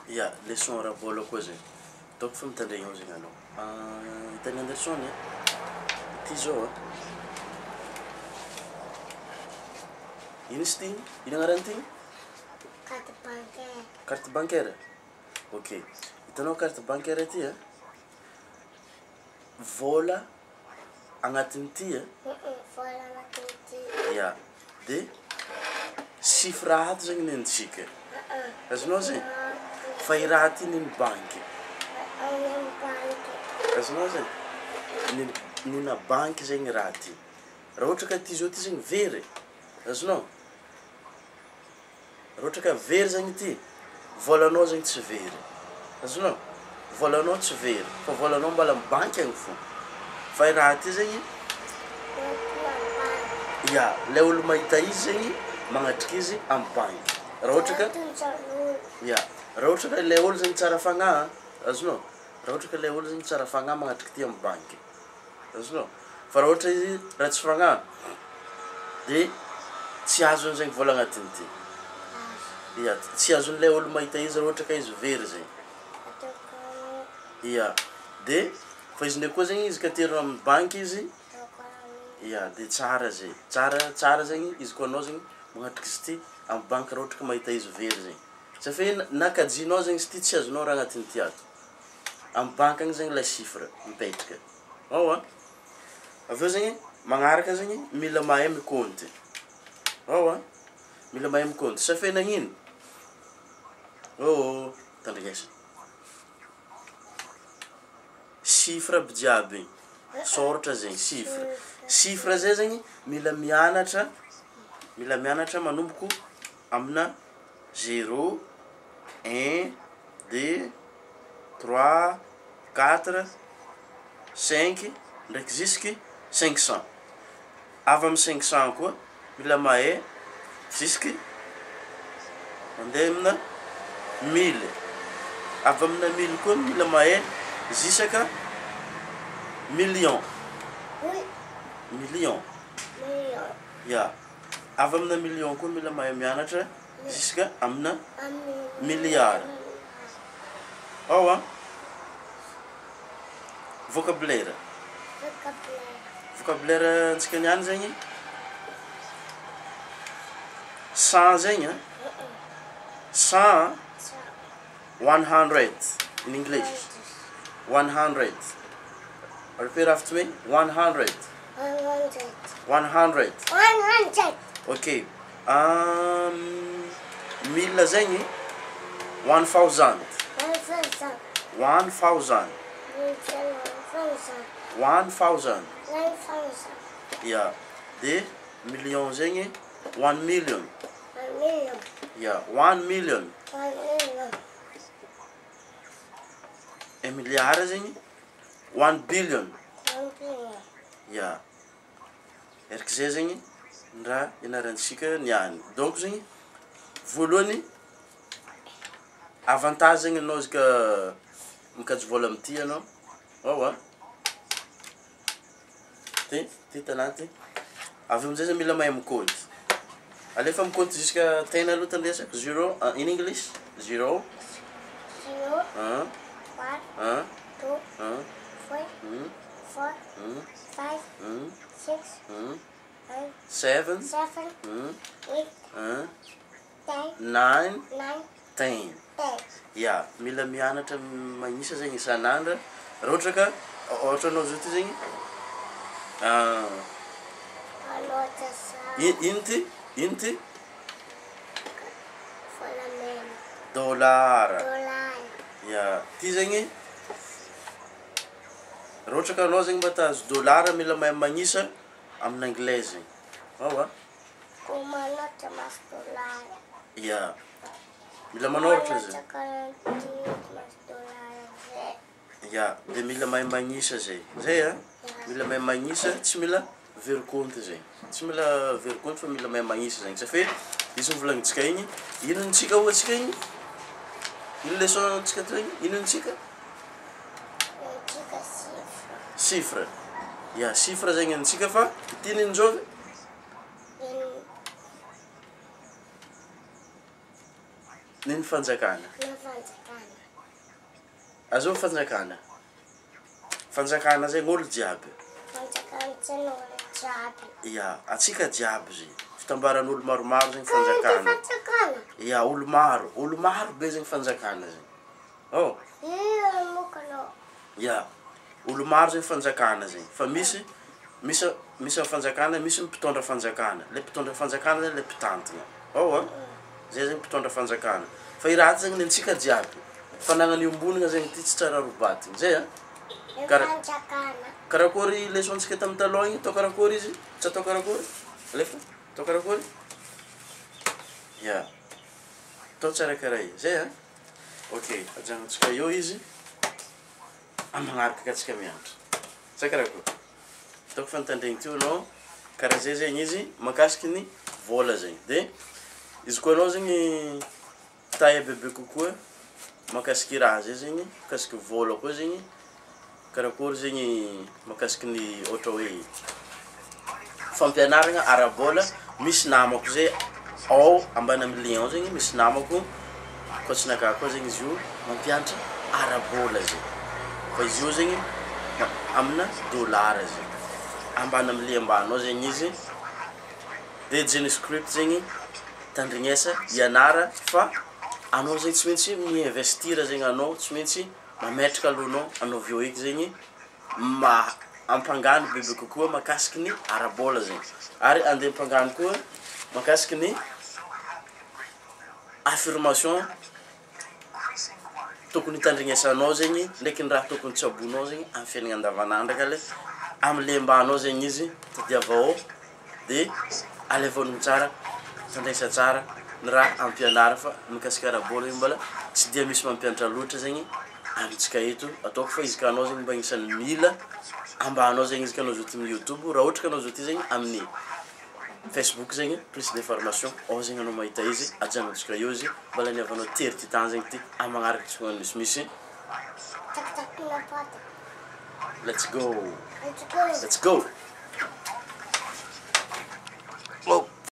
Ya, leçon ara-bôla koa zegny, ataoko fa mitandregny ao zegny anao, hitan'i Anderson e, ty zao a, ino izy ty, ino agnaran'ity? Carte bancaire. Carte bancaire, ok, hitanao carte bancaire ty a, vôla agnatin'ity a, Vola agnatin'ity. Ya, de chiffre ato zegny nentsika, azonao zegny, fa i raha ty nen'ny banky, Nen'ny banky. Azonao zegny, nen- nena banky zegny raha ty, raha ohatra ka ty zao ty zegny very, azonao, raha ohatra ka very zegny ty, vôlanao zegny tsy very, azonao, vôlanao tsy very fa vôlanao mbola amy banky agny fô, fa i raha ty zegny, ya, le olo mahita izy zegny magnatriky izy amy banky, raha ohatra ka, ya, raha ohatra ka le olo zegny tsara fagnahy, azonao, raha ohatra ka le olo zegny tsara fagnahy magnatriky ty amy banky, azonao, fa raha ohatra izy ratsy fagnahy de tsy azony zegny vola agnatin'ity, ya, tsy azon'ilay olo mahita izy raha ohatra ka izy very zegny, ya, de fa izy ndraiky koa zegny izy ka aterina amy banky izy, ya de tsara zay, tsara tsara zegny izy koa anao zegny magnatriky izy ty amy banky raha ohatra ka mahita izy very zegny, safe na kajianao zegny izy ty tsy azonao raha agnatin'ity ato, amy banky agny zegny le chiffre mipetraka, ao an, aveo zegny magnaraka zegny mila mahay mikônty, ao an, mila mahay mikônty, ça fait nagnino? Ô tandrignesa, chiffre aby jiaby igny, sôratra zegny chiffre, chiffre zay zegny mila mianatra, mila mianatra manomboko amina zero, un, deux, trois, quatre, cinq, ndraiky jusky cinq cent, avy amy cinq cent koa mila mahay jusky mande amina mily, avy amina mily koa mila mahay zisaka million, million, ya, avy amina million koa mila mahay mianatra ziska amina milliard, ao an, vocabulaire, vocabulaire antsika niany zegny, cent zegny a, cent, 100 in English, 100, repeat after me, 100, 100. 100, 100. ok, mille zegny 1000, 1000. 1000, 1000. 1000, 1000. ya, de million zegny 1 million, 1 million. ya, 1 million, 1 million. un milliard zegny 1 billion, 1 billion. ya, araka zay zegny ny raha hianarantsika niany, donc zegny voalohany avantage zegny anao izy ka mikajy vôla amty anao, ao an, ty ty tagnaty, aveo amizay zay mila mahay mikônty, alefa mikônty juska ten aloha tandresako, zero in English, zero, 0, un, 1, un, 2, un, 3, 4, 5, 6, 9, seven, 7, 8, un, 10, nine, 9, ten. 10. Ya, mila mianatra magnisa zegny isan'andro, raha ohatra ka ôhatra anao zao ty zegny, Manoatra sary. I- ino ty, ino ty? Volamena. Dôlara. Dolara. Ya, ty zegny, raha ohatra ka anao zegny mba te hahazo dôlara mila mahay magnisa amin'ny anglais zegny, ao an? Ko manoatra mahazo dolara. Ya, mila magnôratra zegny. Manoatra karaha ty mahazo dolara zay. Ya, de mila mahay magnisa zay, zay an, mila mahay magnisa tsy mila very kaonty zegny, tsy mila very kaonty fa mila mahay magnisa zegny, safe izy novolagnintsika igny, ino nitsika hoantsika igny, ino leçon-ntsika teo igny, ino nitsika? Nitsika chiffre. Chiffre, ya chiffre zegny antsika fa ity ninjôvy? Ino? Nino fanjakana? Ny fanjakana. Azao fanjakana? Fanjakana zegny olo jiaby. Fanjakana tsy ny olo jiaby. Ya, atsika jiaby zegny. Fitambaran'olo maromaro zegny Ka ino ty fanjakana. fanjakana? Ya, olo maro. Olo maro be zegny fanjakana zegny. Oh. Io mokano. Ya, olo maro zegny fanjakana zegny. Fa misy, misy, misy amy fanjakana, misy mpitondra fanjakana. Le mpitondra fanjakana zegny le mpitantana. Ao a, zay zegny mpitondra fanjakana. Fa i raha ty zegny nentsika jiaby. Fanagnana iombonana zegny ty tsy tsara robatigny, zay a. Ny Kara- fanjakana. Karakory leçon-tsika tamy taloha igny, atao karakory izy? Tsy atao karakory? Alefa, atao karakory? Ya, atao tsara karaha io, zay a. Ok, ajanontsika eo izy, amy magnaraka ka tsika mianatra. Sa karakory? Ataoko fa nitandregny teo anao, karaha zay zegny izy mahakasiky ny vôla zegny. De izy koa anao zegny ta hahay bebe kokoa mahakasiky raha zay zegny, mikasiky vôla koa zegny, karakory zegny mahakasiky ny ôhatra hoe fampianaragna ara-bôla, misy namako zay ao ambany amy lien ao zegny misy namako, coach-nakahy koa zegny izy io mampianatra ara-bôla zegny, fa izy io zegny amina dôlara zegny, ambany amy lien ambany ao zegny izy, de Genescript zegny tandrignesa, hianara fa anao zegny tsy maintsy mi-investir zegny anao, tsy maintsy mametraka aloha anao, anao aveo eky zegny ma- ampangano bebe kokoa mahakasiky ny ara-bôla zegny, ary ande ampangano koa mahakasiky ny affirmation tokony hitandrignesanao zegny ndraiky ny raha tokony tsaboinao zegny amy fiaignana andavanandro ka le amle ambany ao zegny izy tadiava ao de alaivo honogno tsara, fandraisa tsara ny raha ampianary fa mikasika ara-bôla io mbola tsy de misy mampianatra loatra zegny amitsika eto, ataoko fa izy ka anao zegny mba agnisan'ny mila ambany ao zegny izy ka anao zao ty amy youtube, raha ohatra ka anao zao ty zegny amin'ny facebook zegny plus d'information ao zegny anao mahita izy, ajanontsika eo izy, mbola niavanao tery ty tany zegny ty, amy magnaraka tsy magnano misimisy. Tsakitsaky na pata. Let's go. Let's go. Let's go.